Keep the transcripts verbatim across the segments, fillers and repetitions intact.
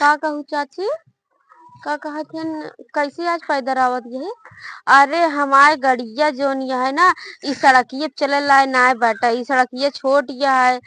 का कहू चाची? का कहत हन, कैसे आज पैदल आवत यही? अरे, हमार गड़िया जौन यह है ना, ई सड़किए पे चले लाए नाय बाटे, ई सड़किए छोट यह है।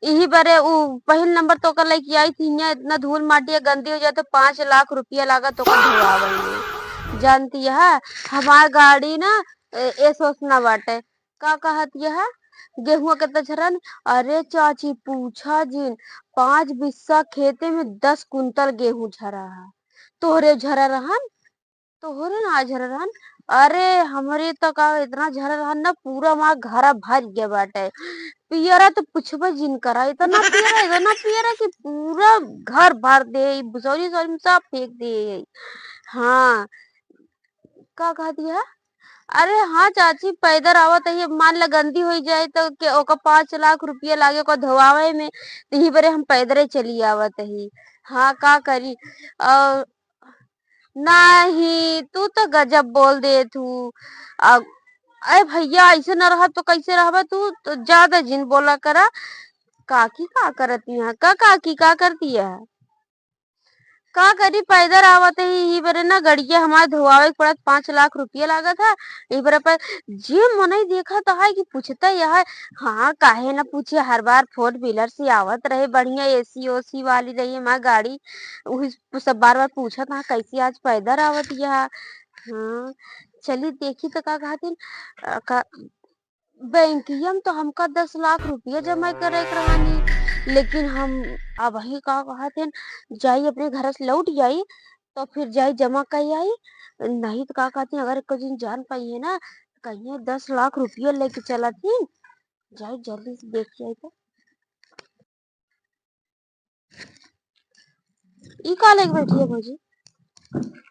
इही बरे उ पहिल नंबर तो ओकर लइके आई थी, हियाँ इतना धूल माटी गंदी हो जाए तो पाँच लाख रुपया लागत ओकर धोआवे में। जानती है, हमार गाड़ी ना, ए, एस ओस ना बाटे। का कहत यह? गेहुआ केतना झरन? अरे चाची, पूछा जिन, पाँच बिस्सा खेते में दस कुंतल गेहूं झरा है। तोहरे झरा रहन? तोहरे ना झरा रहन? अरे, हमरे तो का इतना झरा रहन ना, पूरा हमार घरा भर गया बाटे। पियरा तो पूछबे जिन करा, इतना पियरा, इतना पियरा कि पूरा घर भर दे, ई बुसौरी उसौरी में सब फेंक दे। हाँ, का कहत यह? अरे हाँ चाची, पैदल आवत ही, अब मान ला गंदी होई जाए तो के, ओकर पाँच लाख रुपया लागे ओकर धोआवे में, तो यही बरे हम पैदल ही चली आवत ही। हाँ, का करी? और नहीं, तू तो गजब बोल देत हू। अब, अरे भैया, ऐसे न रहब तो कैसे रहबा तू? तो ज्यादा जिन बोला करा। काकी का करती हैं? का काकी का करती है? का करी, पैदल आवत ही, यही बरे ना गड़िया हमार धोआवे के पड़त, पाँच लाख रुपया लागत है। यही बरे पर जे मनई देखत है कि पूछता यह है, हाँ, काहे ना पूछे, हर बार फोर व्हीलर से आवत रहे, बढ़िया एसी ओसी वाली रही हमार गाड़ी, वही सब बार बार पूछत, हाँ, कैसी आज पैदल आवत यह। हाँ, चली देखी तो का कहतिन, अ, का, बैंकिया में तो हमका दस लाख रुपया जमा करे के रहनी, लेकिन हम अबही का कहत हन, जाई अपने घर से लौट जाई, तो फिर जाई जमा कर आई। नहीं तो का कहत हन, अगर एको दिन जान पाई है ना, कहिए दस लाख रुपया लेके चलत ही, जाई जल्दी से देख के आई तो। ई का लेके बैठी है भौजी?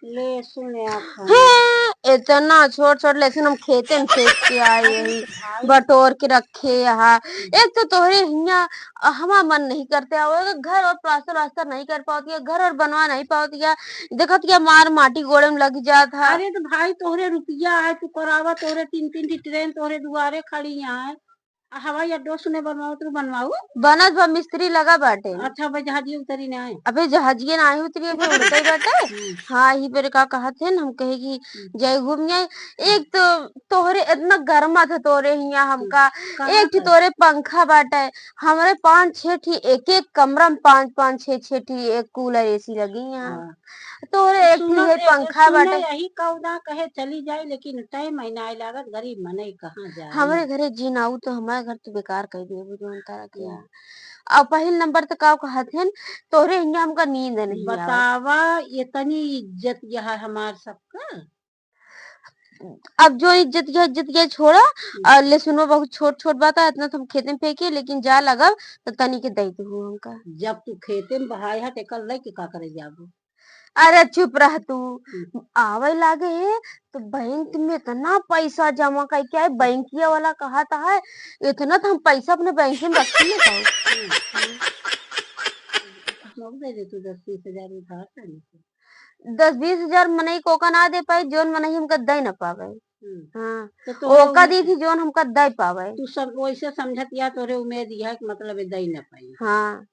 लहसुन या खाए। हैं, इतना छोट छोट लहसुन हम खेते में फेंक के आए अरे यही, भाई। बटोर के रखे यहाँ। एक तो तोहरे हियाँ, अ, हमार मन नहीं करते, और घर और प्लास्टर वास्टर नहीं कर पावत है, घर और बनवा नहीं पावत है, देखत क्या मार माटी गोड़े में लग जात है। अरे तो भाई, तोहरे रुपया है, तू करावा, तोहरे तीन तीन ठी ट्रेन तोहरे दुआरे खड़ी है। आ, हवाई अड्डो सुने बनवाओ, तू बनवाऊ? बनत बा, मिस्त्री लगा बाटे। अच्छा, भाई, जहाजिए उतरी ना है? अबे, जहाजिए ना आई उतरी, अबे उड़ते ही बाटे। हम्म। हाँ, यही बेरे का कहत है, हम कहे कि हम्म। जाए घूम आए। एक तो तोहरे इतना गर्मा था तोरे हियाँ हमका, हम्म। कहाँ एक ठे पर? तोरे पंखा बाटे, हमरे पाँच छह ठी, एक एक कमरा में पाँच पाँच छह छह ठी एक कूलर एसी लगी है। हाँ। तोहरे तो एक सुनो, ही है एक पंखा सुनो, बाटे। यही कौदा कहे चली जाए, लेकिन तय महीना आए लागत, गरीब मनई कहाँ जाए? हमरे घरे जिन आऊ तो हमारे घर तो बेकार कर दिए, बुझो अंतरा के हम्म। यार। और पहिल नंबर तो का कहत हन, तोहरे हियाँ हमका नींद नहीं आवे। बतावा, इतनी इज्जत यह है हमार सबका। अब जो इज्जत यह, इज्जत यह छोड़ा, हम्म। और लहसुनो बहुत छोट छोट बात है, इतना तो हम खेते में फेंके, लेकिन जा लगब तो तनी के दे दू हमका। जब तू खेते में बहाए है, तेकर लेके का करे जाबू? अरे चुप रह तू। हम्म। आवे लागे है तो बैंक में इतना पैसा जमा करके आए, बैंकिया वाला कहत है, इतना तो हम पैसा अपने बैंक में रख ही नहीं पाऊ। हम्म। हम दे दे तू दस बीस हजार उधार करने के। दस बीस हजार मनई को का ना दे पाए, जौन मनई हमका दे ना पावे। हम्म। हाँ। तो तोहरे ओका उम्मीद दी थी, जौन हमका दे पावे। तू सब वैसे समझत या तोहरे उम्मीद यह है कि मतलब ये दे ना पाई। हाँ।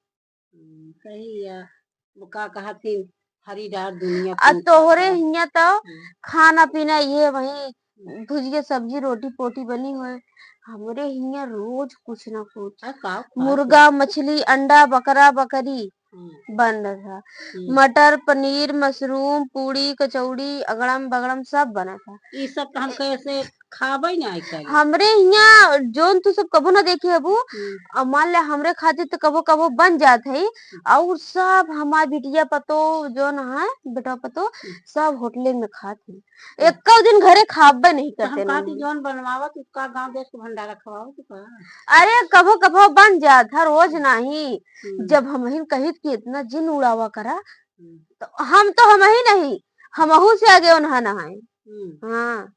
हम्म, सही है। वो का कहत थी, हरी डार दुनिया आ, फूंकत तोहरे है। हियाँ तो हम्म। खाना पीना ये वही हम्म। भुजिया, सब्जी, रोटी, पोटी बनी होए। हमरे हियाँ रोज कुछ ना कुछ। आ, का खात मुर्गा, है? मछली, अंडा, बकरा, बकरी हम्म। बन रहा। हम्म। मटर, पनीर, मशरूम, पूड़ी, कचौड़ी, अगड़म बगड़म सब बना था। ई सब तो हम ए- कैसे खाबे ना आई करी। हमरे हियाँ जौन तू सब कबो ना देखे हबू, हम्म। आ मान ले हमरे खातिर तो कबो कबो बन जात है, हम्म। और सब हमार बिटिया पतो जौन है, बेटा पतो, हम्म। सब होटले में खात है। हम्म। एको दिन घरे खाबे नहीं तो हम करते कहती नहीं। जौन बनवावत उसका गाँव देश के भंडारा खवावत का? अरे कबो कबो बन जात है, रोज नहीं। हम्म। जब हमहिन कहित कि इतना जिन उड़ावा करा, हम्म। तो हम तो हमही नहीं, हमहू से आगे उन्हा ना है। हम्म। हाँ।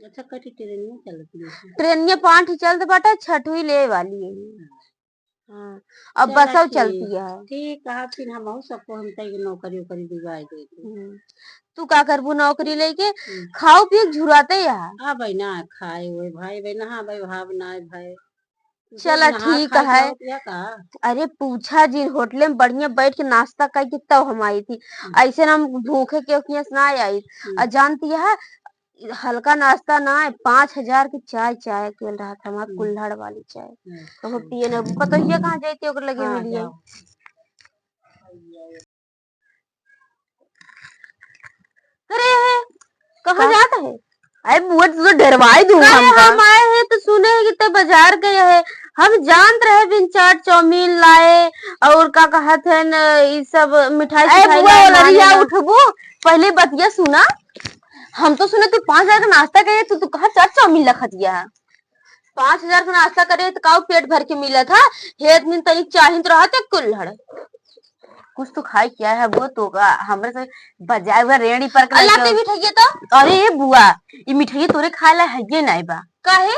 अच्छा, कटी ट्रेनिया चलत है। ट्रेनिया पाँच ही चलत बाटे, छठवीं ले वाली है। हाँ। हाँ, अब चला बसव ठीक, चलती है। ठीक कहा, फिर हमहू सबको हम तई नौकरी ओकरी दिवाई देते। हम्म। तू का करबू नौकरी लेके? हम्म। खाओ पिए झुराते यहाँ। आ भाई ना खाए हुए भाई, भाई ना, हाँ भाई, भाव ना है भाई। चला, ठीक है। अरे पूछा जिन, होटले में बढ़िया बैठ के नाश्ता कइ के तब हम आई थी। हम्म। ऐसे ना हम भूखे के ओखिया से ना आई। हम्म। और जानती है, हल्का नाश्ता ना है, पाँच हजार की चाय, चाय के रहा था हमार, हम्म। कुल्हड़ वाली चाय। हम्म। तो हम पिए ना, पतोहिया कहाँ जाती ओकर लगे हाँ, मिलिए। जाओ। करे है, कहाँ का? जात है? अरे बुआ, तू तो डरवाई दू करे हमका। हम आए हैं तो सुने हैं कि ते बाजार गए है। हम जानत रहे बिन चाट चाउमीन लाए और का कहत है न, ई सब मिठाई अरे सिठाई बुआ, लाए, ओलरिया माने ना। उठबू, पहले बतिया सुना। हम तो सुने तू पाँच हजार का नाश्ता करे, तू, तू कहाँ चाट चाउमीन लखतिया है? पाँच हजार का नाश्ता करे तो काऊ पेट भर के मिलत है? हे दिन तनी चाहित रहत है कुल्हड़। कुछ तो खाए क्या है वो तो का, हमरे से बजाए हुआ रेड़ी पर के अल्लाह लेके ते मिठाइये तो। अरे ए बुआ, ई मिठाइये तोरे खाए ला है ये नहीं बा। काहे?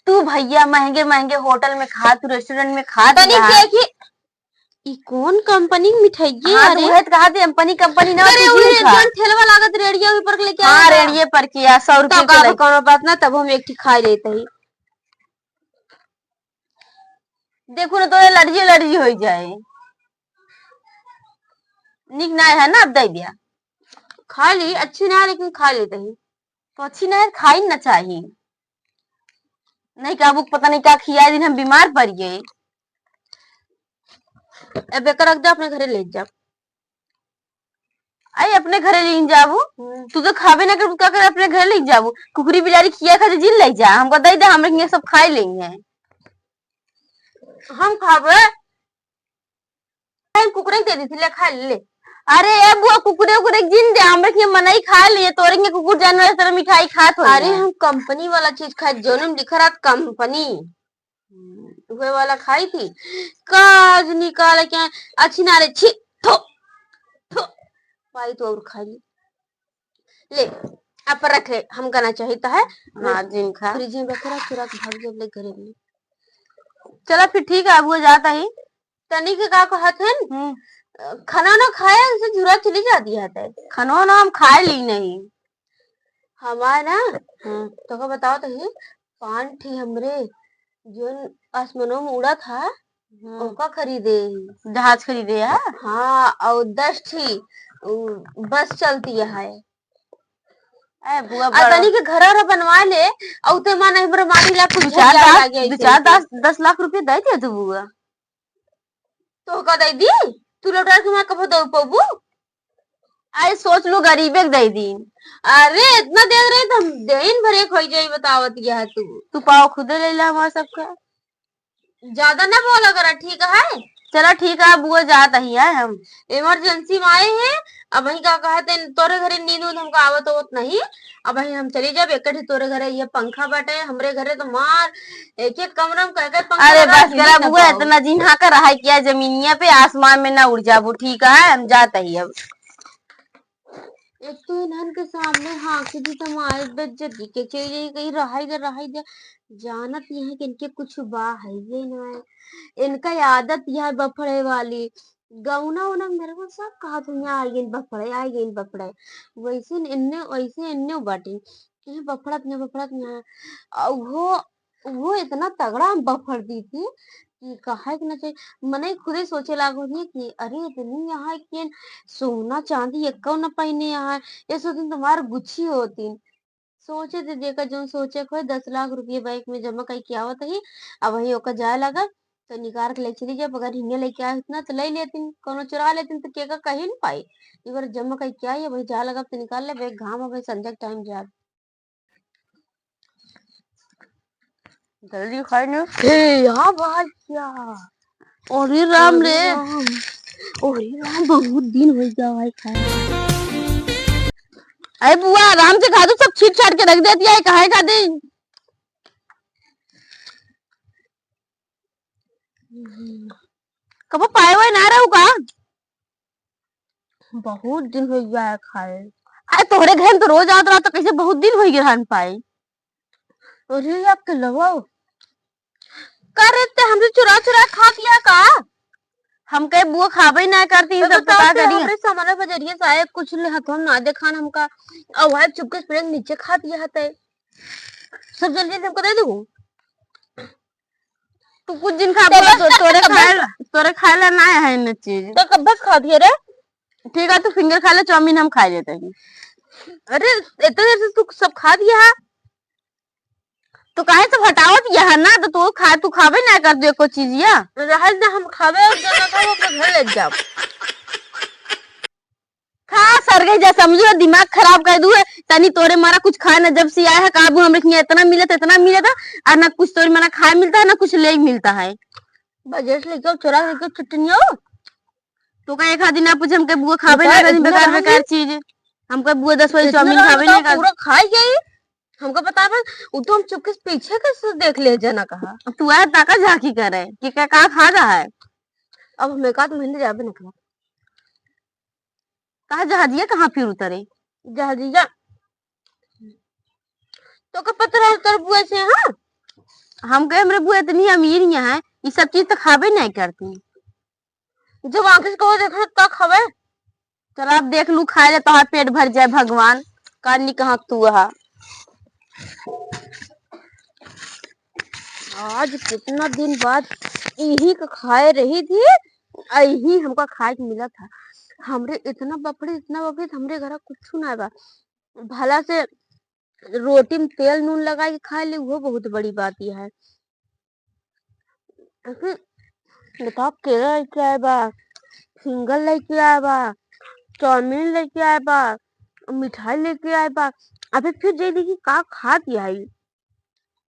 तू भैया महंगे महंगे होटल में खा, तू रेस्टोरेंट में खा तनी दिया। देखी, ई कौन कंपनी की मिठाइये हाँ, अरे? तो उहे तो कहा थी, कंपनी, कंपनी ना अरे, होती, उहे जींस है। जौन ठेलवा लागत रेड़िया ऊपर के लेके हाँ, आया था। रेड़िये पर के, आ, सौ रुपये तो के का लगी। कौनो बात ना, तब हम एक ठी खा लेते ही। देखो ना, तो एलर्जी, एलर्जी हो जाए। निक ना है ना, अब दे दिया। खा ली, अच्छी ना है, लेकिन खा लेते ही। तो अच्छी ना है, खाई ना चाहिए। नहीं का, अब पता नहीं का खिया दिन हम बीमार पड़ गए। अब एकर रख दे, अपने घरे ले जा। आई अपने घरे ले जाबू। हम्म। तू तो खाबे ना कर, का कर अपने घरे ले जाबू? कुकुरी बिलारी खिया खातिर जिन ले जा, हमको दे दे, हम ये सब खाई लेंगे। हम खाबे। हम कुकुरे के दे दी थी, ले खा ले। अरे ए बुआ, कुकुरे उकुरे के जिन दे, हमरे के मनई खा लिए, तोरे के कुकुर जानवर इस तरह मिठाई खात हो। अरे हम कंपनी वाला चीज खाए, जोन में लिखा रहत कंपनी। हम्म, उहे वाला खाई थी। काज निकाल के अच्छी ना रे, छी, थो, थो। पाई तो और खा ली। ले, आप रख ले, हमका ना चाहिए तो है। हाँ, जिन खा। फ्रिज में रख, रख, रख, भाग जब ले घरे में। चला फिर ठीक है, अब वो जाता ही। तनी के का कहत हन? हम्म। खाना ना खाए, ऐसे जुरा चली जाती है। खाना ना हम खाए ली नहीं। हमार ना, हम्म। तोका बताओ तो ही, पान ठी हमरे जोन आसमानों में उड़ा था, हम्म। ओका खरीदे ही। जहाज खरीदे है? हाँ, और दस ठी, उ, बस चलती है। ए, बुआ, आ बड़ा तनी के घर और बनवा ले, और ते मन हमरे मारी ला कुछ दू चार झरिया लाख, लागे दू ऐसे चार ऐसे। दस, दस लाख रुपया दे दिया तू बुआ। तोहका दे दी? तू लौटा के मैं कबो दे पबू? अरे सोच लो, गरीबे के दे दी। अरे इतना दे रहे तो हम दिन भर एक हो जाई, बतावत यह तू। तू पाव खुदे ले ला हमार सबका। ज्यादा ना बोला करा, ठीक है? चला ठीक है, अब वो जात ही है हम। इमरजेंसी में आए हैं, अब वहीं का कहते हैं, तोरे घरे नींद उंद हमका आवत होत नहीं। अब वहीं हम चली जाब, एक ठे तोरे घरे ये पंखा बाटे, हमरे घरे तो मार, एक एक कमरा में कह के पंखा अरे लगा बस के करा नहीं ना बुआ, पाओ। इतना जिन्हा का रहा किया जमीनिया पे, आसमान में ना उड़ जाबू, ठीक है? हम जात ही अब। एक तो इन्हन के सामने हाँक दी त मारे बेइज्जती के चली जाई, कहीं रहाई दे, रहाई दे। जानत यहाँ के इनके कुछ बा है ये ना है। इनका आदत यह बफड़े वाली। गौना उना में मेरे को सब कहा था, "यहाँ आई गई बफड़े, आई गई बफड़े।" वैसे न इन्ने, वैसे इन्ने बाटी। ये बफड़त न, बफड़त न। आ वो वो इतना तगड़ा हम बफर दी थी कि कहे के ना चाहिए। मनई खुदे सोचे लागो थी कि अरे इतनी यहाँ के सोना चांदी एक्को न पहने यहाँ, ये सोचती तुम्हार गुच्छी होती। सोचे थे जेकर जौन सोचे के होए, दस लाख रुपये बैंक में जमा करके आवत ही, अब वही ओकर जाए लागब तो निकाल के ले चली जाब। अगर हिंगे लेके आए इतना तो ले लेती, कोनो चुरा लेती तो केका कहीं न पाई। एक बार जमा करके आई, वही जाए लागब तो निकाल ले, एक घाम अब संझा के टाइम जाब। जल्दी खाए ना। हे, हाँ भाई, क्या? अरे राम अरे रे। राम। अरे राम, बहुत दिन हो गया भाई खाए। अरे बुआ, आराम से खा, तू सब छीट छाट के रख देती है, काहे खाती? कबो पाए वाए ना रहू का? बहुत दिन हो गया है खाए। अरे तोहरे घर में तो रोज आवत रहा, तो कैसे बहुत दिन हो गया हन पाए? अरे यार, के लवा। का रे, ते हमसे चुरा चुरा खा लिया का? हम कहे बुआ खाबे ना करती, तो सब बताओ, का ते करी? हमरे सामान बजरिया से आए, कुछ ले हथवा में ना देखान हमका, और वह चुपके से नीचे खा दिया हते। सब जल्दी जल्दी हमको दे दू। तू कुछ दिन खा, तो बस तो, तोरे खाए, तोरे खाए ला ना है न चीज। तो कब बस खा दिए रे? ठीक है, तू फिंगर खा ले, चाउमीन हम खा लेते हैं। अरे, इतने देर से तू सब खा दिया है, तो काहे सब हटावत यह है ना, तो तू खा, तू खाबे ना कर दे एको चीज या। रहल दे, हम खाबे और जो ना खाबे, अपने घर ले जाओ। खा सर गई जा, समझू, दिमाग खराब कर दू है। तनी तोरे मारा कुछ खाए ना, जब से आया है काबू, हमरे के इतना मिलत, इतना मिलत है, और ना कुछ तोरे मारा खाए मिलता है, ना कुछ ले मिलता है। बजेश लेके चोरा लेके चटनियो। तो का एक आध दिन ना पूछे, हमके बुआ खाबे ना, इतना बेकार, बेकार चीज। हमके बुआ दस वाली चाउमीन खाबे ना कर। पूरा खाई जाई। हमका बतावे, उ तो हम चुपके से पीछे के से देख ले जना कहा। तू आए ताका झांकी करे कि का, का खा रहा है? अब हम एक आध महीने जाबे न करब। कहा जहाजिया कहाँ फिर उतरे? जहाजिया तो का पता रहा उतर बुआ से, हाँ? हम कहे हमरे बुआ इतनी अमीर यहाँ है, ये सब चीज तो खाबे नहीं करती। जब आंख से कहो देखो तक हवे। चल, आप देख लू, खाए ले तोहार पेट भर जाए भगवान। कानी कहाँ तू हा? आज कितना दिन बाद यही का खाए रही थी, आ यही हमका खाए के मिला था। हमरे इतना बफड़ी, इतना बफड़ी, हमरे घर कुछ ना बा। भला से रोटी में तेल नून लगा के खा ले, वो बहुत बड़ी बात यह है। अभी बताओ, केला लेके आए बा, फिंगर लेके आए बा, चाउमीन लेके आए बा, मिठाई लेके आए बा। अभी फिर जे देखी का खात आई।